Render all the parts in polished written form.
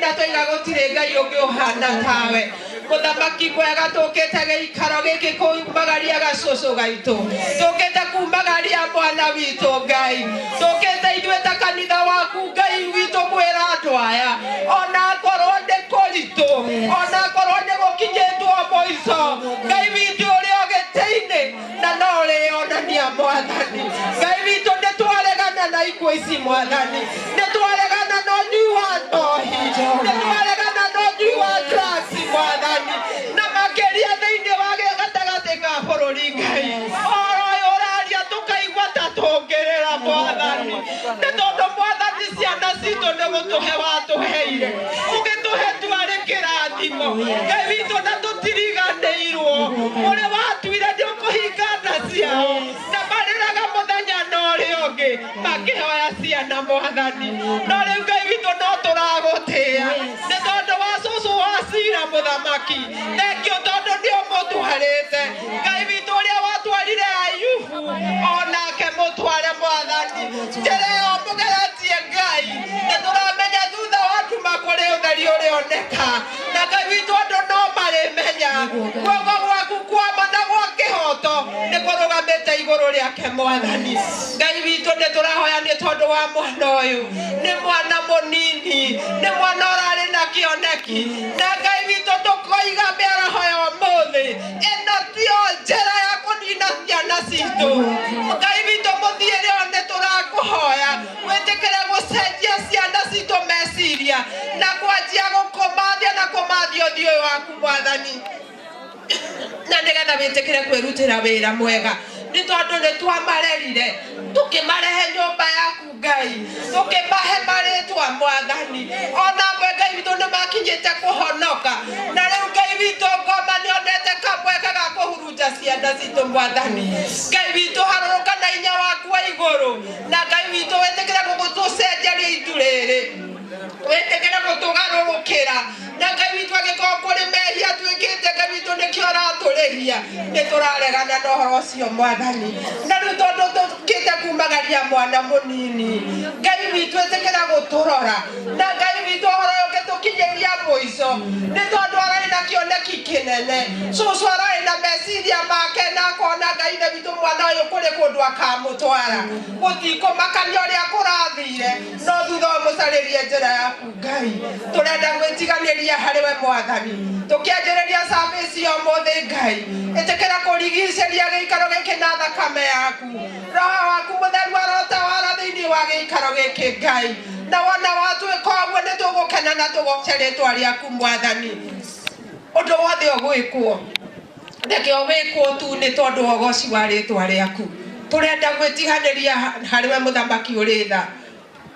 Na twaiga gũtirĩ Ngai ũngĩ ũhana tawe. Mũthamaki mwega, tũkĩte gĩikaro gĩkĩ kumagaria gacũcũ gaitũ, tũkĩte kumagaria mwana witũ Ngai, tũkĩte ithuĩ ta kanitha waku Ngai witũ kwĩra andũ aya, ona akorwo nĩ kũritũ, ona akorwo nĩ gũkinyĩtwo mũico, Ngai witũ ũrĩ o gĩtĩ-inĩ na no ũrĩonania Mwathani. Ngai witũ, nĩ twaregana na ikuũ ici Mwathani, nĩ twaregana na ũnyui wa njohi, nĩ twaregana na ũnyui wa drugs Mwathani, na makĩria thĩinĩ wa gatagatĩ ka bũrũri Ngai. Ũhoro ũyũ ũraria tũkaigua ta tũngĩrĩra Mwathani, nĩ tondũ Mwathani ciana citũ nĩ gũtũhe watũheire, ũgĩtũhe twarĩ kĩrathimo Ngai witũ, na tũtiriganĩirwo ũrĩa watuire nĩ ũkũhinga nda ciao, na marĩraga mũthenya na ũrĩa ũngĩ makĩhoya ciana Mwathani. No rĩu Ngai witũ no tũragũtĩĩa nĩ tondũ wa cũcũ wa cira mũthamaki, thengio tondũ nĩ ũmũtwarĩte Ngai witũ. Ũrĩa watwarire Ayubu onake mũtware Mwathani, njĩra ĩyo mũgeretie Ngai, nĩ tũramenya thutha wa nduma kũrĩ ũtheri ũrĩoneka, na Ngai witũ andũ no marĩmenya guoko gwaku kwama na gwa kĩhoto nĩ kũrũgamĩte igũrũ rĩake Mwathani. Ngai witũ, nĩ tũrahoya nĩ tondũ wa mwana ũyũ, nĩ mwana mũnini, nĩ mwana ũrarĩ na kĩoneki, na Ngai witũ tũkoiga mĩaraho ya ũmũthĩ ĩno tio njĩra ya kũnina ciana citũ. Ngai witũ mũthiĩre ũyũ, nĩ tũrakũhoya wĩtĩkĩre gũcenjia ciana citũ meciria na kwanjia gũkũmathia na kũmathia ũthiũ ũyũ waku Mwathani, na nĩgetha wĩtĩkĩre kwĩrutĩra wĩra mwega, nĩ tondũ nĩ twamarerire tũkĩmarehe nyũmba yaku Ngai, tũkĩmahe marĩtwa Mwathani, ona amwe Ngai witũ nĩ makinyĩte kũhonoka, na rĩu Ngai witũ ngoma nĩ onete kamweke ga kũhurunja ciana citũ Mwathani. Ngai witũ, harũrũka na hinya waku wa igũrũ, na Ngai witũ wĩtĩkĩre gũgũtũcenjeria itu rĩrĩ, wĩtĩkĩre gũtũgarũrũkĩra, na Ngai witũ angĩkorwo kũrĩ mehia twĩkĩte, Ngai witũ nĩkĩo ũratũrĩhia, nĩ tũraregana na ũhoro ũcio Mwathani. Na rĩu tondũ tũkĩte kumagaria mwana mũnini, Ngai witũ ĩtĩkĩra gũtũrora, na Ngai witũ ũhoro ũyũ ũngĩtũkinyĩria mũico, nĩ tondũ ararĩ na kĩoneki kĩnene, cũcũ ararĩ na meciria make na akona Ngai ithe witũ mwana ũyũ kũrĩ kũndũ akamũtwara, gũtikũmakania ũrĩa kũrathire, no thutha ũmũcarĩrie njĩra yaku Ngai. Tũrenda gwĩtiganĩria harĩ we Mwathani tũkĩanjĩrĩria service ya ũmũthĩ. Ngai, ĩtĩkĩra kũrigicĩria gĩikaro gĩkĩ na thakame yaku, roho waku mũtheru arotawara thĩinĩ wa gĩikaro gĩkĩ Ngai, na wona watuĩka ũguo nĩ tũgũkena na tũgoce rĩtwa rĩaku Mwathani. Ũndũ wothe ũgwĩkwo, reke wĩkwo tu nĩ tondũ wa ũgoci wa rĩtwa rĩaku. Tũrenda gwĩtiganĩria harĩ we mũthamaki ũrĩ tha.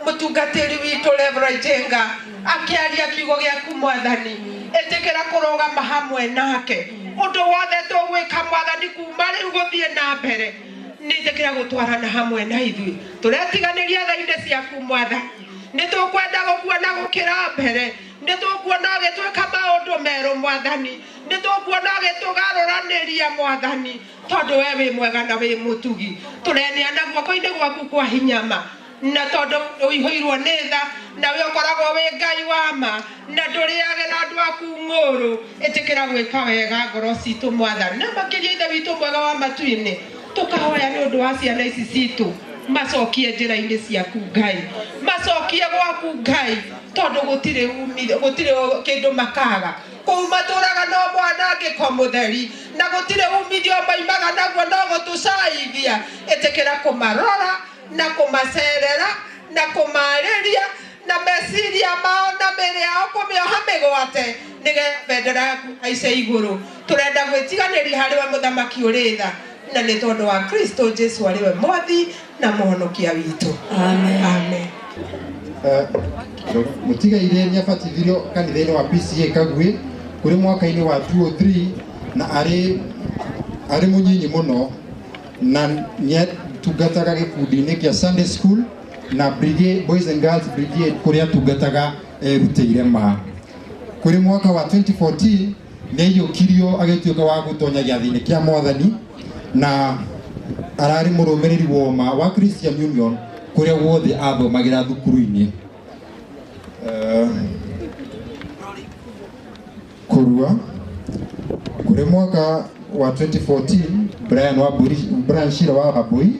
Mũtungatĩri witũ Reverend Jenga akĩaria kiugo gĩaku Mwathani, ĩtĩkĩra kũrũgama hamwe nake. Ũndũ wothe tũgwĩka Mwathani kuma rĩu gũthiĩ na mbere, nĩ ĩtĩkĩra gũtwarana hamwe na ithuĩ. Tũretiganĩria tha-inĩ ciaku Mwathani, nĩ tũkwenda gũkuona gũkĩra mbere, nĩ tũkuona ũgĩtwĩka maũndũ merũ Mwathani, nĩ tũkuona ũgĩtũgarũranĩria Mwathani, tondũ we wĩ mwega na wĩ mũtugi. Tũreneana guoko-inĩ gwaku kwa hinyama, na tondũ ũihũirwo nĩ tha na we ũkoragwo wĩ Ngai wa ma na ndũrĩagĩra andũ aku ng'ũrũ, ĩtĩkĩra gwĩka wega ngoro citũ Mwathani. Na makĩria ithe witũ mwega wa matu-inĩ, tũkahoya nĩ ũndũ wa ciana ici citũ, macokie njĩra-inĩ ciaku Ngai, macokie gwaku Ngai, tondũ gũtirĩ umithio, gũtirĩ kĩndũ makaga kũu matũraga no mwanangĩko mũtheri, na gũtirĩ umithio maimaga naguo no gũtũcaithia. Ĩtĩkĩra kũmarora na kũmacerera na kũmarĩria na meciria mao na mĩĩrĩ yao kũmĩoha mĩgwate, nĩgetha bendera yaku haice igũrũ. Tũrenda gwĩtiganĩria harĩ we mũthamaki ũrĩ tha, na nĩ tondũ wa Kristo Jesu arĩ we mwathi na mũhonokia witũ. Amen. Amen. Mũtigaire nĩ abatithirio kanitha-inĩ wa PCA Kagui kũrĩ mwaka-inĩ wa 2003, na arĩ mũnyinyi mũno, na nĩ atungataga gĩkundi-inĩ kĩa Sunday School na Brigade, Boys and Girls Brigade, kũrĩa atungataga erutĩire ma. Kũrĩ mwaka wa 2014 nĩ aiyũkirio agĩtuĩka wa gũtonya gĩathĩ-inĩ kĩa Mwathani, na ararĩ mũrũmĩrĩri woma wa Christian Union kũrĩa guothe athomagĩra thukuru-inĩ. Kũrua. Kũrĩ mwaka wa 2014 Brian Wambui, Brian Shira wa Wambui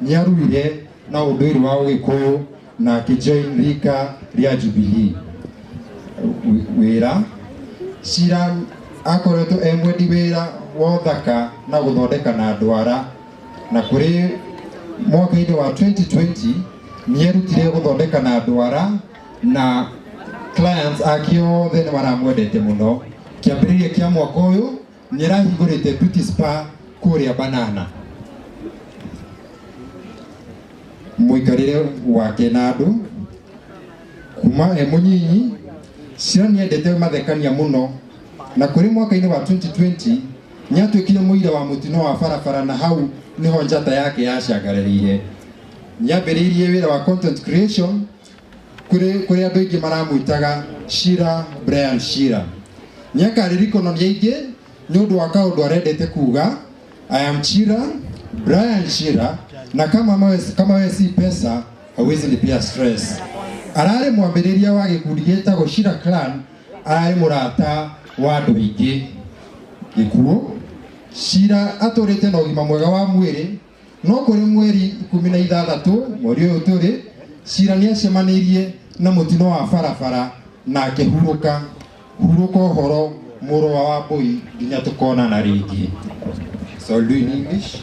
nĩaruire na ũndũire wa Ũgĩkũyũ na akĩjoin rika rĩa Jubilee. Wĩra. Shira akoretwo e mwendi wĩra wa ũthaka na gũthondeka na ndwara, na kũrĩ mwaka-inĩ wa 2020 nĩerutire gũthondeka na ndwara na clients ake othe nĩ maramwendete mũno. Kĩambĩrĩria kĩa mwaka ũyũ nĩarahingũrĩte beauty spa kũrĩa Banana. Mũikarĩre wake na andũ kuma e mũnyinyi, Shira nĩendete mathekania mũno, na kũrĩ mwaka-inĩ wa 2020 nĩatuĩkire mũira wa mũtino wa barabara na hau niho njata yake yacangarĩrĩire. Nĩambĩrĩirie wĩra wa content creation kũrĩ andũ aingĩ maramwĩtaga Shira Brian Shira. Nĩakaririkano nĩ aingĩ nĩ ũndũ wa kaũndũ arendete kuga, I am Shira Brian Shira, na kama wewe si pesa hauwezi lipia stress. Ararĩ mwambĩrĩria wa gĩkundi gĩtagwo Shira Clan, ararĩ mũrata wa andũ aingĩ. Gĩkuũ. Shira atũrĩte na ũgima mwega wa mwĩrĩ, no kũrĩ mweri 16 mweri ũyũ tũrĩ, Shira nĩacemanĩirie na mũtino wa barabara na akĩhurũka. Hurũka ũhoro mũrũ wa Wambui nginya tũkonana rĩngĩ. So I'll do in English.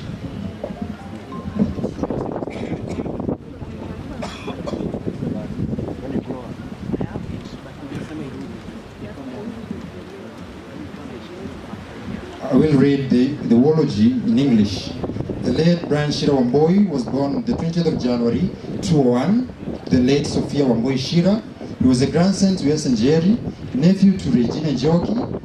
I will read the eulogy in English. The late Brian Shira Wambui was born on the 20th of January 2001. The late Sophia Wambui Shira. He was a grandson to S. Njeri, nephew to Regina Njoki,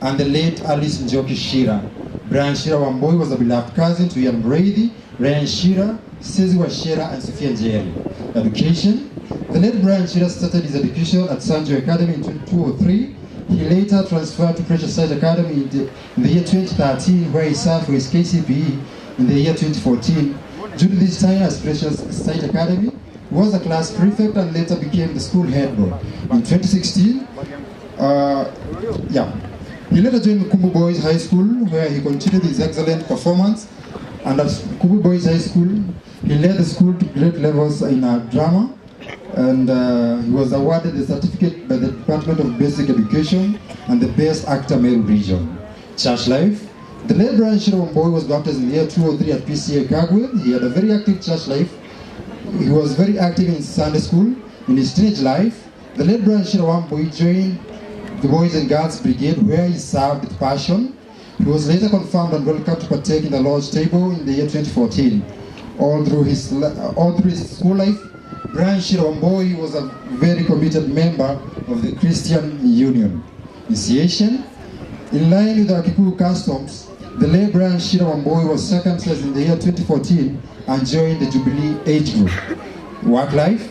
and the late Alice Njoki Shira. Brian Shira Wambui was a beloved cousin to Ian Brady, Ryan Shira, Cesar Shira, and Sophia Njeri. Education. The late Brian Shira started his education at Sanjo Academy in 2003. He later transferred to Precious Sight Academy in the year 2013, where he served for his KCPE in the year 2014. During this time at Precious Sight Academy, he was a class prefect and later became the school head boy. In 2016, he later joined Mukumbu Boys High School, where he continued his excellent performance. And at Mukumbu Boys High School, he led the school to great levels in drama. And he was awarded the certificate by the Department of Basic Education and the Best Actor Meru Region. Church life. The late Brian Shira Wambui was baptized in the year 2003 at PCA Kagwe. He had a very active church life. He was very active in Sunday school. In his teenage life, the late Brian Shira Wambui joined the Boys and Girls Brigade, where he served with passion. He was later confirmed and welcomed to partake in the Lord's table in the year 2014. All through his school life, Brian Shira Wambui was a very committed member of the Christian Union. Initiation. In line with our Kikuyu customs, the late Brian Shira Wambui was circumcised in the year 2014 and joined the Jubilee age group. Work life.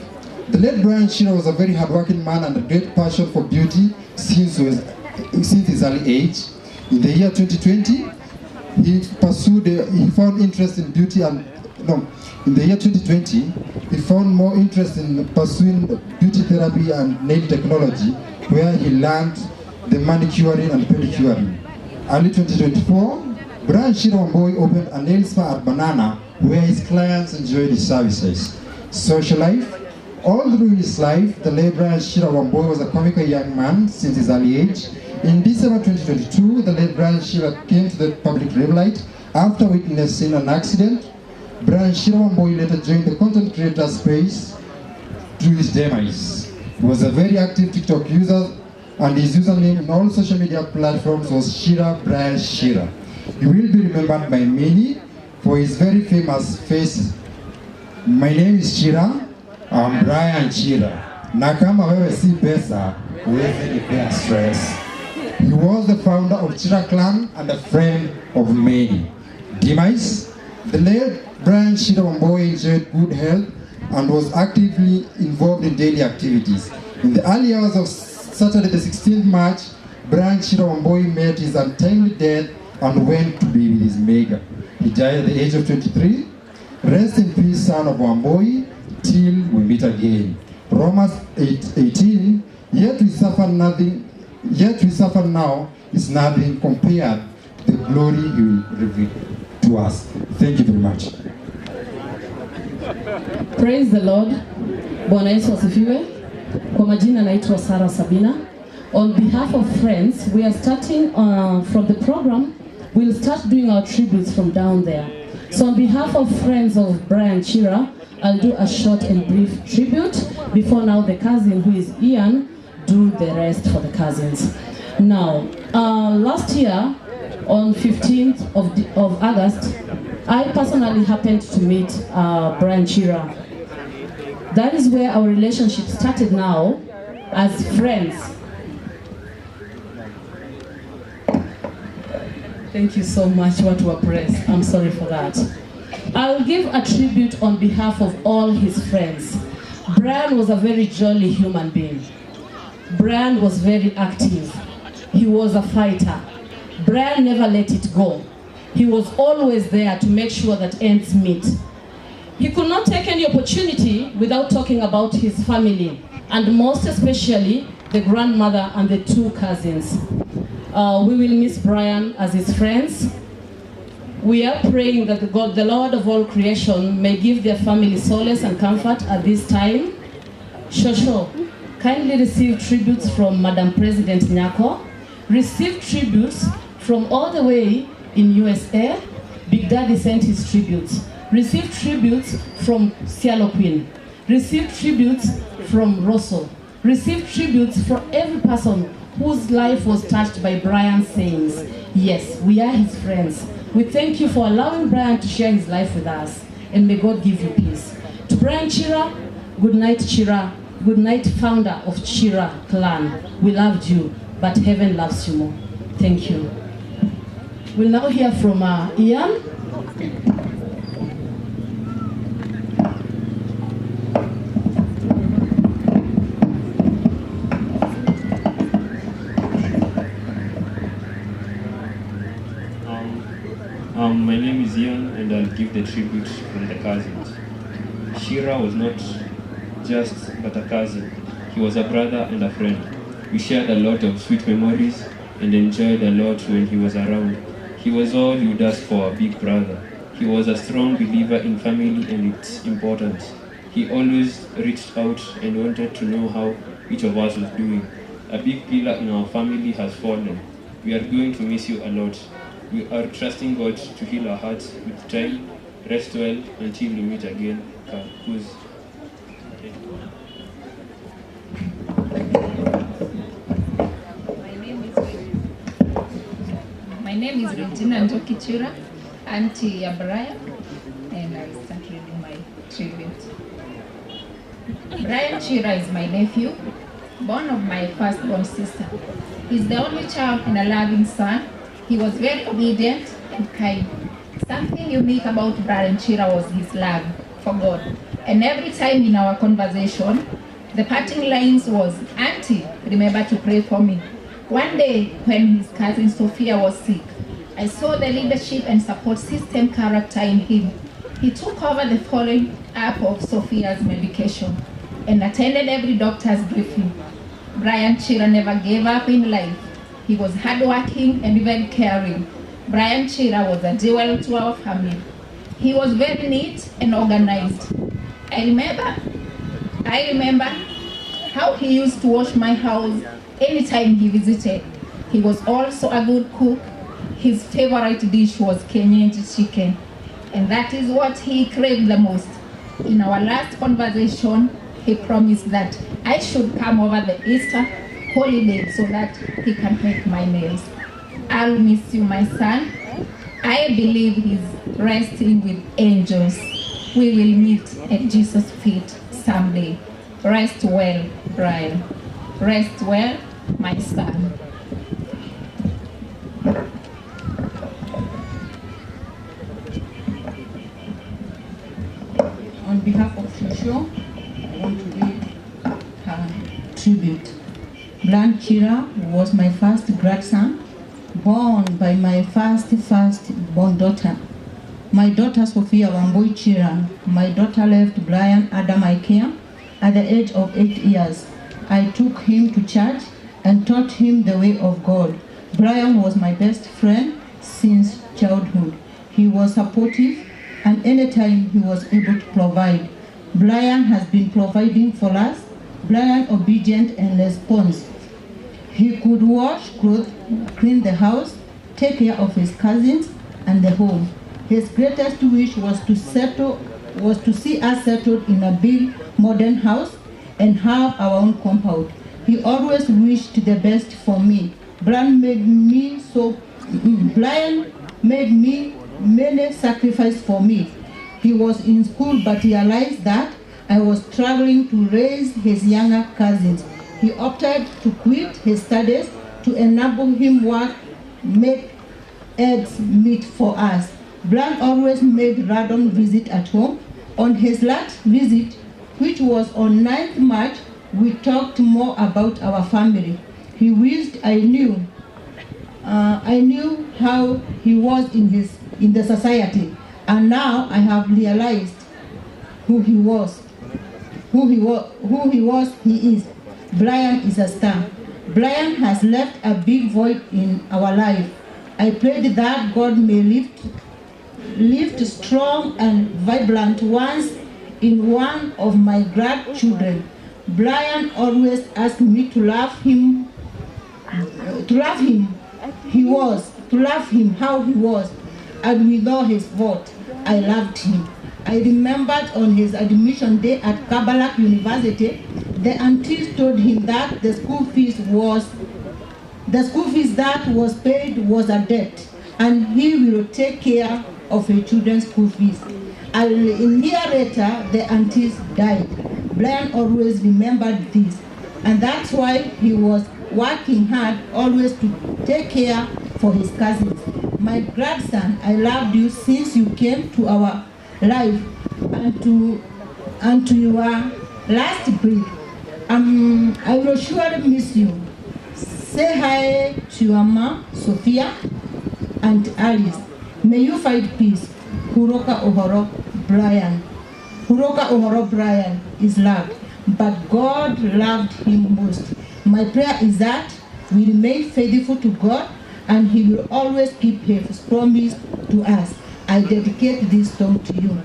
The late Brian Shira was a very hardworking man and a great passion for beauty since his early age. In the year 2020, he found interest in beauty and in the year 2020, he found more interest in pursuing beauty therapy and nail technology, where he learned the manicuring and pedicuring. Early 2024, Brian Shira Wambui opened a nail spa at Banana, where his clients enjoyed his services. Social life. All through his life, the late Brian Shira Wambui was a comical young man since his early age. In December 2022, the late Brian Shira came to the public limelight after witnessing an accident. Brian Shira Wambui later joined the content creator space through his demise. He was a very active TikTok user, and his username on all social media platforms was Shira Brian Shira. He will be remembered by many for his very famous face. My name is Shira, I'm Brian Shira. Na kama wewe si pesa, huwezi nipea stress. He was the founder of Shira Clan and a friend of many. Demise. The late Brian Shira Wambui enjoyed good health and was actively involved in daily activities. In the early hours of Saturday the 16th March, Brian Shira Wambui met his untimely death and went to be with his maker. He died at the age of 23. Rest in peace, son of Wambui, till we meet again. Romans 8:18, yet we suffer nothing, yet we suffer now is nothing compared to the glory he will reveal to us. Thank you very much. Praise the Lord. Bwana Yesu asifiwe. Kwa majina naitwa Sarah Sabina. On behalf of friends, we are starting from the program. We'll start doing our tributes from down there. So on behalf of friends of Brian Chira, I'll do a short and brief tribute before now the cousin, who is Ian, do the rest for the cousins. Now, last year, on 15th of August, I personally happened to meet Brian Chira. That is where our relationship started now as friends. Thank you so much, what were press. I'm sorry for that. I'll give a tribute on behalf of all his friends. Brian was a very jolly human being. Brian was very active. He was a fighter. Brian never let it go. He was always there to make sure that ends meet. He could not take any opportunity without talking about his family, and most especially the grandmother and the two cousins. We will miss Brian as his friends. We are praying that God, the Lord of all creation, may give their family solace and comfort at this time. Shosho, kindly receive tributes from Madam President Nyako. Receive tributes from all the way in USA. Big Daddy sent his tributes. Receive tributes from Cielo Queen. Receive tributes from Russell. Receive tributes from every person whose life was touched by Brian's sayings. Yes, we are his friends. We thank you for allowing Brian to share his life with us, and may God give you peace. To Brian Chira, good night, Chira. Good night, founder of Chira Clan. We loved you, but heaven loves you more. Thank you. We'll now hear from Ian. My name is Ian, and I'll give the tribute from the cousins. Shira was not just but a cousin. He was a brother and a friend. We shared a lot of sweet memories and enjoyed a lot when he was around. He was all you'd ask for a big brother. He was a strong believer in family and its importance. He always reached out and wanted to know how each of us was doing. A big pillar in our family has fallen. We are going to miss you a lot. We are trusting God to heal our hearts with time. Rest well until we meet again. Kuz. My name is Regina Njoki Chira, Auntie ya Brian, and I'll start reading my tribute. Brian Chira is my nephew, born of my firstborn sister. He's the only child and a loving son. He was very obedient and kind. Something unique about Brian Chira was his love for God. And every time in our conversation, the parting lines was, "Auntie, remember to pray for me." One day, when his cousin Sophia was sick, I saw the leadership and support system character in him. He took over the following up of Sophia's medication and attended every doctor's briefing. Brian Chira never gave up in life. He was hardworking and even caring. Brian Chira was a jewel to our family. He was very neat and organized. I remember how he used to wash my house anytime he visited. He was also a good cook. His favorite dish was Kenyan chicken, and that is what he craved the most. In our last conversation, he promised that I should come over the Easter holiday so that he can make my nails. I'll miss you, my son. I believe he's resting with angels. We will meet at Jesus' feet someday. Rest well, Brian. Rest well, my son. On behalf of Shosho, I want to read her tribute. Brian Chira was my first grandson, born by my first-born daughter. My daughter Sophia Wambui Chira. My daughter left Brian Adam Ikea at the age of 8 years. I took him to church and taught him the way of God. Brian was my best friend since childhood. He was supportive and anytime he was able to provide. Brian has been providing for us. Brian obedient and responsive. He could wash clothes, clean the house, take care of his cousins and the home. His greatest wish was to see us settled in a big modern house and have our own compound. He always wished the best for me. Brian made me many sacrifices for me. He was in school but realized that I was struggling to raise his younger cousins. He opted to quit his studies to enable him work, make ends meet for us. Brian always made random visits at home. On his last visit, which was on 9th March, we talked more about our family. He wished I knew how he was in the society, and now I have realized who he was. He is. Brian is a star. Brian has left a big void in our life. I prayed that God may lift strong and vibrant ones in one of my grandchildren. Brian always asked me to love him how he was, and without his vote, I loved him. I remembered on his admission day at Kabalak University, the aunties told him that the school fees that was paid was a debt, and he will take care of his children's school fees. A year later, the aunties died. Brian always remembered this, and that's why he was working hard always to take care for his cousins. My grandson, I loved you since you came to our life and to your last breath. I will surely miss you. Say hi to your mom, Sophia, and Alice. May you find peace. Huroka Ohoro Brian. Huroka Ohoro Brian is loved, but God loved him most. My prayer is that we remain faithful to God and he will always keep his promise to us. I dedicate this song to you.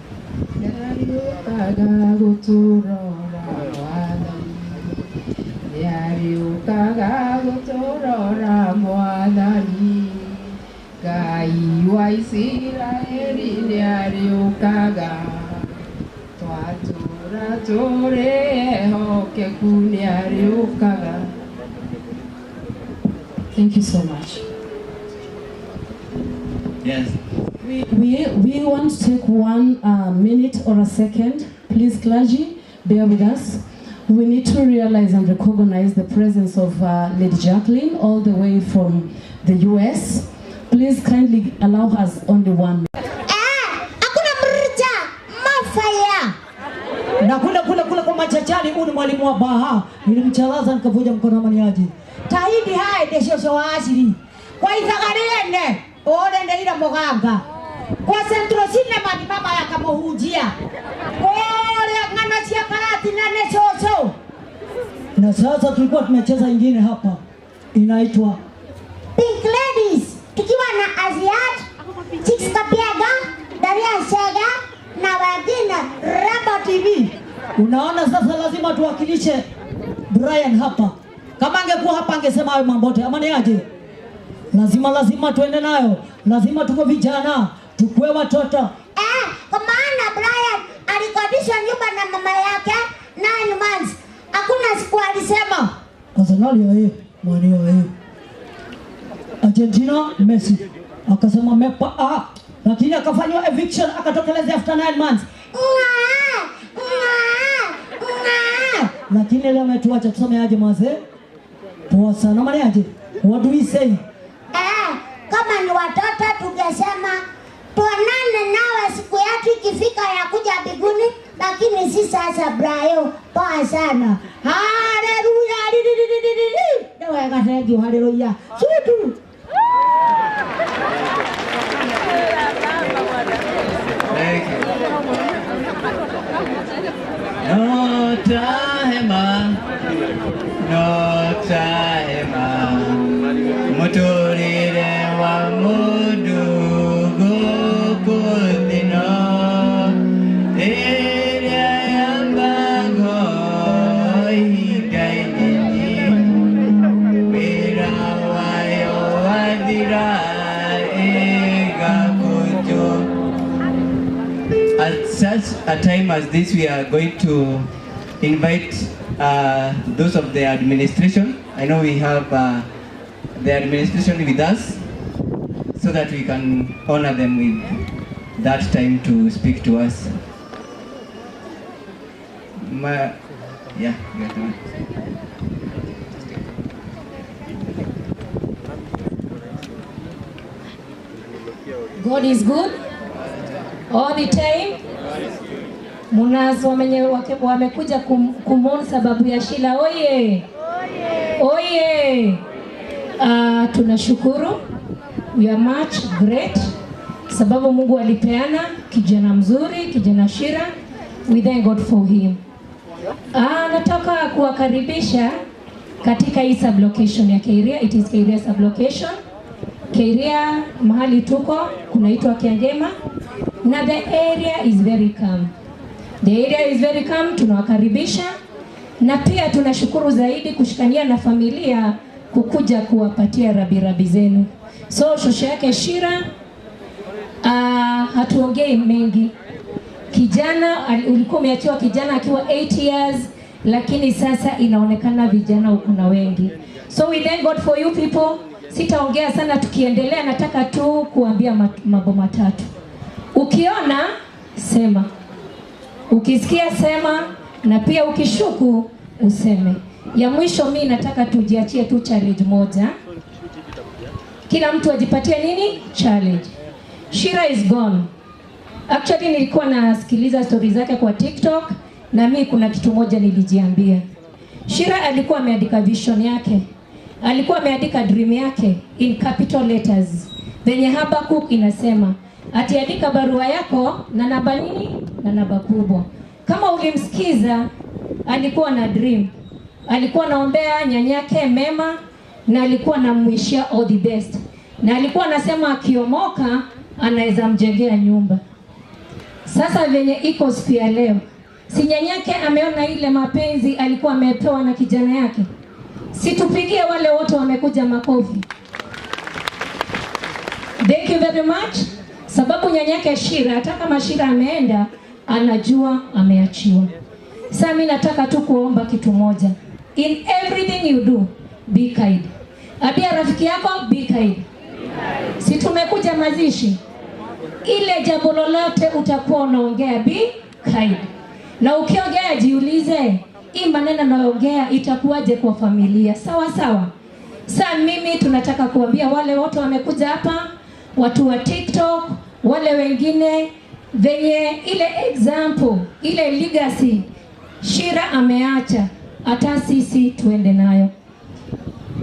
Thank you so much. Yes. We want to take 1 minute or a second. Please, clergy, bear with us. We need to realize and recognize the presence of Lady Jacqueline all the way from the US. Please kindly allow us only 1 minute. Hakuna mrja mafaya. Na kula kula kula kwa machachari uni mwalimu wa baha nilimchalaza nikavuja mkono wa maniaji. Tahidi hai desho wa asili. Kwa ithagarene ore ndeira muganga. Kwa Central Cinema ni mama yakamuhunjia. Ore ng'ano cia karati na ne chocho. Na sasa tulikuwa tunacheza ingine hapa inaitwa Pink Ladies tukiwa na Aziad, Chicks Kapiaga, Daria Shega na wengine Raba TV. Unaona sasa lazima tuwakilishe Brian hapa. Kama angekuwa hapa angesema hayo mambo yote. Ama ni aje? Lazima tuende nayo. Lazima tuko vijana, tukue watoto. Kwa maana Brian alikodishwa nyumba na mama yake 9 months. Hakuna siku alisema. Arsenal yeye, mwani yeye. Argentina Messi akasema mepa lakini akafanywa eviction akatokeleza after 9 months. Lakini leo ametuacha tuseme aje mzee? Poa sana maana aje? What do we say? Kama ni watoto tungesema tuonane nawe siku yetu ikifika ya kuja mbinguni, lakini si sasa Brayo. Poa sana. Haleluya. Ndio thank you. Haleluya. Sutu. Thank you. No tahema, no tahema. Muturire wa mundu guku thino Iria ya mbango ihinda inini Wira wayo wathira ĩgakutu. At such a time as this, we are going to invite those of the administration. I know we have the administration with us, so that we can honor them with that time to speak to us. Yeah, you got the one. God is good all the time. Munazo wamekuja kumwona sababu ya Sheila. Oye! Oye! Tunashukuru. We are much great. Sababu Mungu alipeana kijana mzuri, kijana Shira. We thank God for him. Nataka kuwakaribisha katika hii sublocation ya Keiria. It is Keiria sublocation. Keiria mahali tuko kunaitwa Kiangema, na the area is very calm. The area is very calm. Tunawakaribisha na pia tunashukuru zaidi kushikania na familia kukuja kuwapatia rabirabi zenu. So shosho yake Shira, hatuongei mengi. Kijana ulikuwa umeachiwa kijana akiwa 8 years, lakini sasa inaonekana vijana uko na wengi. So we thank God for you people. Sitaongea sana, tukiendelea nataka tu kuambia mambo matatu. Ukiona sema, ukisikia sema, na pia ukishuku useme. Ya mwisho mi nataka tujiachie tu challenge moja. Kila mtu ajipatie nini? Challenge. Shira is gone. Actually nilikuwa nasikiliza stories zake kwa TikTok, na mi kuna kitu moja nilijiambia. Shira alikuwa ameandika vision yake. Alikuwa ameandika dream yake in capital letters. Venye Habakkuk inasema, atiandika barua yako na namba nini? Na namba kubwa. Kama ulimsikiza, alikuwa na dream. Alikuwa anaombea nyanyake mema, na alikuwa anamwishia all the best. Na alikuwa anasema akiomoka anaweza mjengea nyumba. Sasa venye iko siku ya leo, si nyanyake ameona ile mapenzi alikuwa amepewa na kijana yake. Situpigie wale wote wamekuja makofi. Thank you very much. Sababu nyanyake Shira, hata kama Shira ameenda, anajua ameachiwa. Sasa mimi nataka tu kuomba kitu moja. In everything you do, be kind. Abia rafiki yako, be kind. Si tumekuja mazishi. Ile jambo lolote utakuwa unaongea, be kind. Na ukiongea jiulize, hii maneno naongea itakuwaje kwa familia? Sawa sawa. Sasa mimi tunataka kuambia wale wote wamekuja hapa, watu wa TikTok, wale wengine, venye ile example, ile legacy Shira ameacha, hata sisi tuende nayo.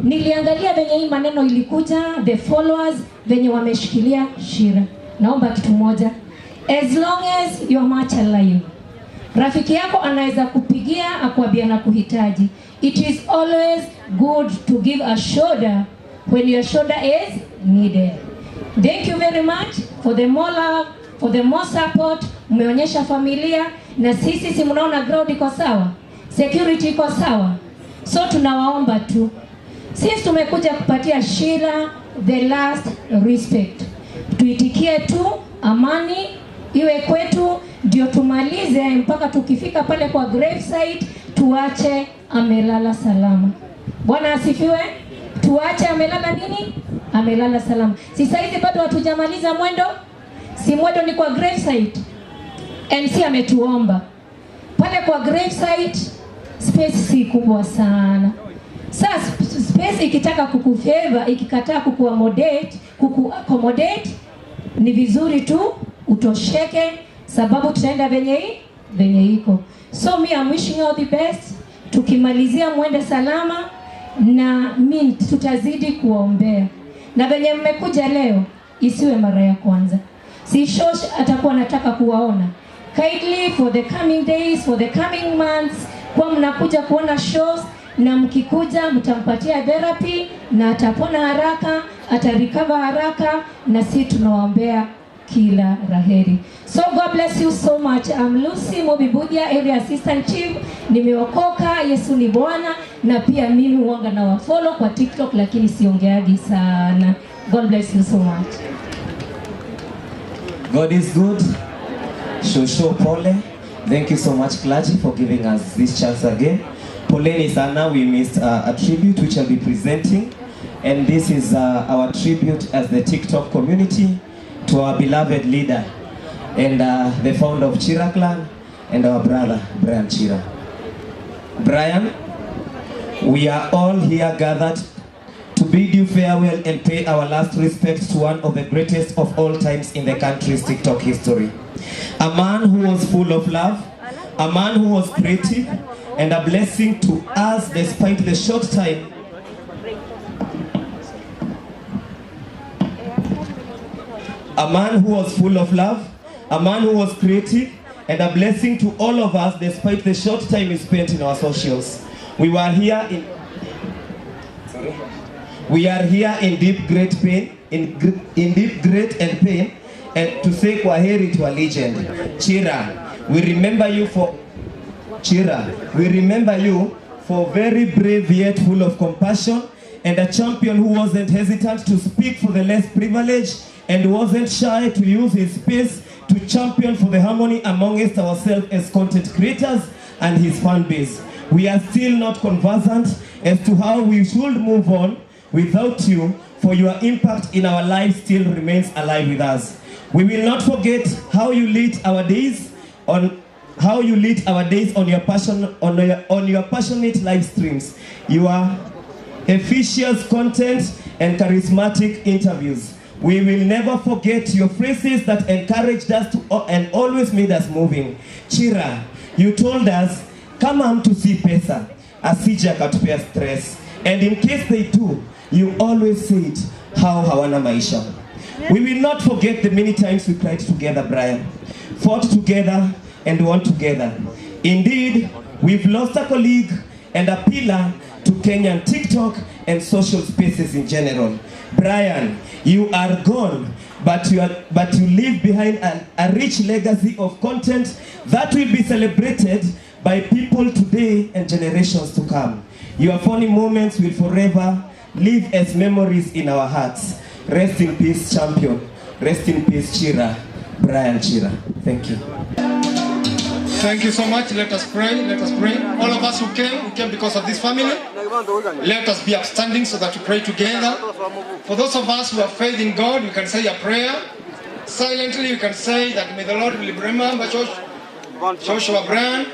Niliangalia venye hii maneno ilikuja, the followers venye wameshikilia Shira. Naomba kitu moja, as long as you are much alive, rafiki yako anaweza kupigia akwambia na kuhitaji. It is always good to give a shoulder when your shoulder is needed. Thank you very much for the more love, for the more support. Mmeonyesha familia, na sisi si mnaona ground iko sawa, security iko sawa. So tunawaomba tu, sisi tumekuja kupatia Shira the last respect. Tuitikie tu, amani iwe kwetu, ndio tumalize mpaka tukifika pale kwa gravesite tuache amelala salama. Bwana asifiwe. Tuache amelala nini? Amelala salama. Si saizi bado hatujamaliza mwendo? Si mwendo ni kwa gravesite. MC ametuomba pale kwa gravesite space si kubwa sana. Sasa space ikitaka kukufavor, ikikataa kukuaccommodate, ni vizuri tu utosheke, sababu tutaenda venye iko. So me I'm wishing you all the best. Tukimalizia mwende salama, na mimi tutazidi kuombea. Na venye mmekuja leo isiwe mara ya kwanza. Si Shosh atakuwa anataka kuwaona. Kindly for the coming days, for the coming months, kwa mnakuja kuona shows na mkikuja mtampatia therapy na atapona haraka, atarecover haraka, na si tunawaombea kila raheri. So God bless you so much. I'm Lucy Mobibudia, Area Assistant Chief. Nimeokoka, Yesu ni Bwana, na pia mimi huanga na wafollow kwa TikTok lakini siongeagi sana. God bless you so much. God is good. Shosho pole. Thank you so much, clergy, for giving us this chance again. Poleni sana, we missed a tribute which I'll be presenting. And this is our tribute as the TikTok community to our beloved leader and the founder of Chira Clan and our brother, Brian Chira. Brian, we are all here gathered to bid you farewell and pay our last respects to one of the greatest of all times in the country's TikTok history. A man who was full of love, a man who was creative, and a blessing to us despite the short time. A man who was full of love, a man who was creative, and a blessing to all of us despite the short time we spent in our socials. We are here in deep great pain, in deep great and pain, and to say kwaheri to a legend, Chira. We remember you for Chira. We remember you for very brave yet full of compassion, and a champion who wasn't hesitant to speak for the less privileged and wasn't shy to use his space to champion for the harmony amongst ourselves as content creators and his fan base. We are still not conversant as to how we should move on without you, for your impact in our lives still remains alive with us. We will not forget how you lit our days on your passion on your passionate live streams, your efficient content and charismatic interviews. We will never forget your phrases that encouraged us to and always made us moving. Chira, you told us, kama mtu si pesa, asije akatupea stress. And in case they do, you always said, how hawana maisha. We will not forget the many times we cried together, Brian, fought together and won together. Indeed, we've lost a colleague and a pillar to Kenyan TikTok and social spaces in general. Brian, you are gone, but you leave behind a rich legacy of content that will be celebrated by people today and generations to come. Your funny moments will forever live as memories in our hearts. Rest in peace, champion. Rest in peace, Chira. Brian Chira. Thank you. Thank you so much. Let us pray. Let us pray. All of us who came because of this family. Let us be upstanding so that we pray together. For those of us who have faith in God, we can say a prayer. Silently, you can say that may the Lord remember Joshua Brian.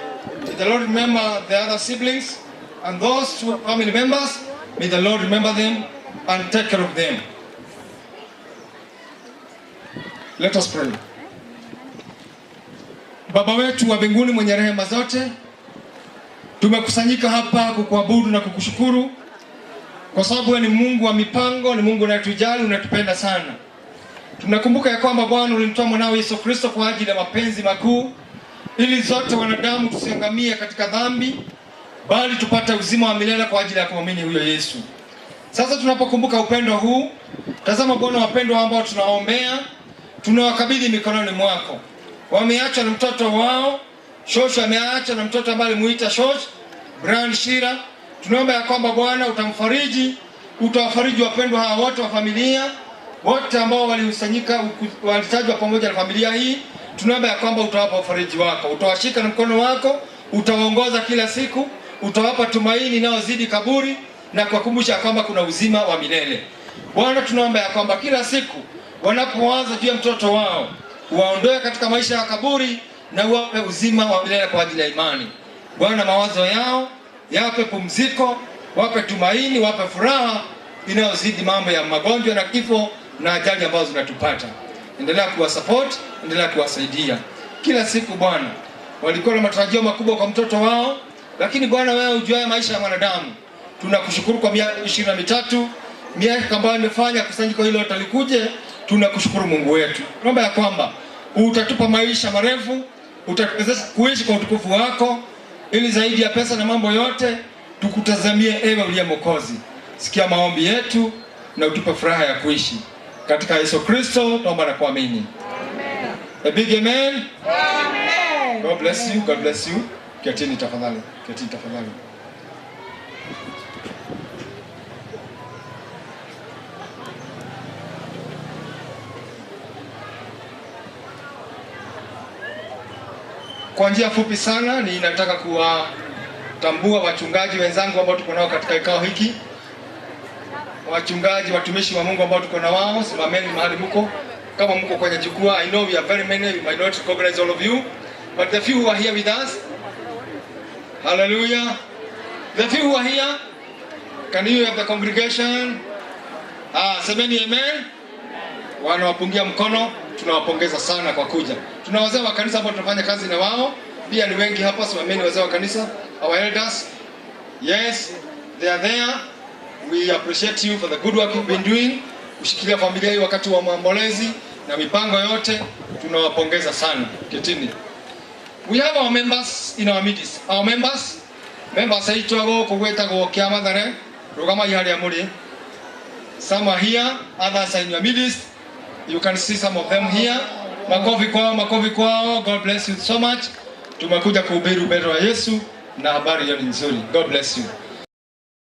May the Lord remember the other siblings and those two family members. May the Lord remember them and take care of them. Let us pray. Baba wetu wa mbinguni mwenye rehema zote, tumekusanyika hapa kukuabudu na kukushukuru kwa sababu wewe ni Mungu wa mipango, ni Mungu unayetujali, unatupenda sana. Tunakumbuka ya kwamba Bwana ulimtoa mwanao Yesu Kristo kwa ajili ya mapenzi makuu, ili zote wanadamu tusiangamie katika dhambi, bali tupate uzima wa milele kwa ajili ya kuamini huyo Yesu. Sasa tunapokumbuka upendo huu, tazama Bwana wapendwa ambao tunaombea, tunawakabidhi mikononi mwako. Wameachwa na mtoto wao, Shosho ameachwa na mtoto ambaye alimuita Shosh, Brian Shira. Tunaomba ya kwamba Bwana utamfariji, utawafariji wapendwa hawa wote wa familia, wote ambao walikusanyika, walitajwa pamoja na familia hii. Tunaomba ya kwamba utawapa ufariji wako, utawashika na mkono wako, utawaongoza kila siku, utawapa tumaini inayozidi kaburi na kuwakumbusha kwamba kuna uzima wa milele. Bwana tunaomba ya kwamba kila siku wanapoanza juu ya mtoto wao, waondoe katika maisha ya kaburi na uwape uzima wa milele kwa ajili ya imani. Bwana, mawazo yao yape pumziko, wape tumaini, wape furaha inayozidi mambo ya magonjwa na kifo na ajali ambazo zinatupata. Endelea kuwa support, endelea kuwasaidia kila siku Bwana. Walikuwa na matarajio makubwa kwa mtoto wao, lakini Bwana wewe ujuaye maisha ya mwanadamu, tunakushukuru kwa miaka 23, miaka ambayo imefanya kusanyiko hilo talikuje. Tunakushukuru Mungu wetu. Tunaomba ya kwamba utatupa maisha marefu, utatuwezesha kuishi kwa utukufu wako, ili zaidi ya pesa na mambo yote Tukutazamie ewe uliye Mwokozi. Sikia maombi yetu na utupe furaha ya kuishi. Katika Yesu Kristo tuomba na kuamini. Amen. A big amen. Amen. God bless you. God bless you. Ketini tafadhali. Ketini tafadhali. Kwa njia fupi sana ninataka kuwatambua wachungaji wenzangu ambao tuko nao katika kikao hiki. Wachungaji, watumishi wa Mungu ambao tuko na wao, simameni mahali mko. Kama mko kwenye jukwaa, I know we are very many, we might not recognize all of you, but the few who are here with us, hallelujah. The few who are here, can you have the congregation? Semeni amen. Wanawapungia mkono, tunawapongeza sana kwa kuja. Tuna wazee wa kanisa ambao tunafanya kazi na wao, pia ni wengi hapa, simameni wazee wa kanisa, our elders. Yes, they are there. We appreciate you for the good work you've been doing. Kushikilia familia hii wakati wa maombolezi na mipango yote, tunawapongeza sana. Ketini. We have our members in our midst. Our members, members aitwa gũkũ gwĩtagwo kĩa Mathare, rũgamai harĩa mũrĩ. Some are here, others are in your midst. You can see some of them here. Makofi kwao, makofi kwao. God bless you so much. Tumekuja kuhubiri upendo wa Yesu na habari hiyo ni nzuri. God bless you.